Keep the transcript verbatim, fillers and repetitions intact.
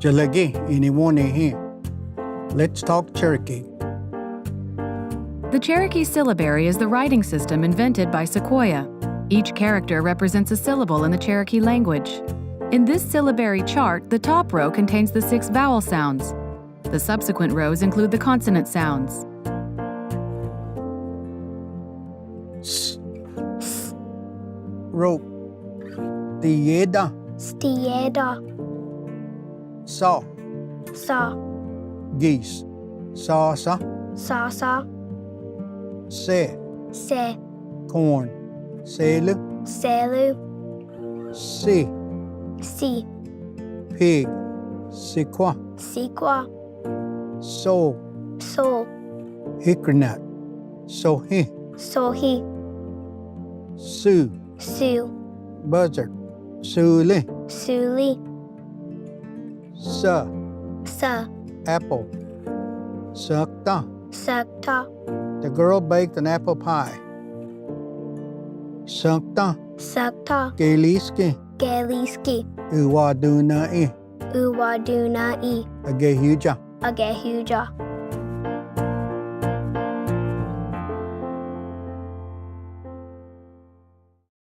Chalagi, ini woni hi. Let's talk Cherokee. The Cherokee syllabary is the writing system invented by Sequoyah. Each character represents a syllable in the Cherokee language. In this syllabary chart, the top row contains the six vowel sounds. The subsequent rows include the consonant sounds. S. S. Rope. Stiyeda. Stiyeda. Saw. Saw. Geese. Sasa. Sasa. Se. Se. Corn. Selu. Selu. Si. Si. Pig. Sikwa. Sikwa. Sow. Sow. Hickory nut. Sohi. Sohi. Sue. Sue. Buzzard. Suli. Suli. Sa. Sa. Apple. Sakta. Sakta. The girl baked an apple pie. Sakta. Sakta. Keliski. Keliski. Uwa duna i. Uwa duna i. Agehuja. Agehuja.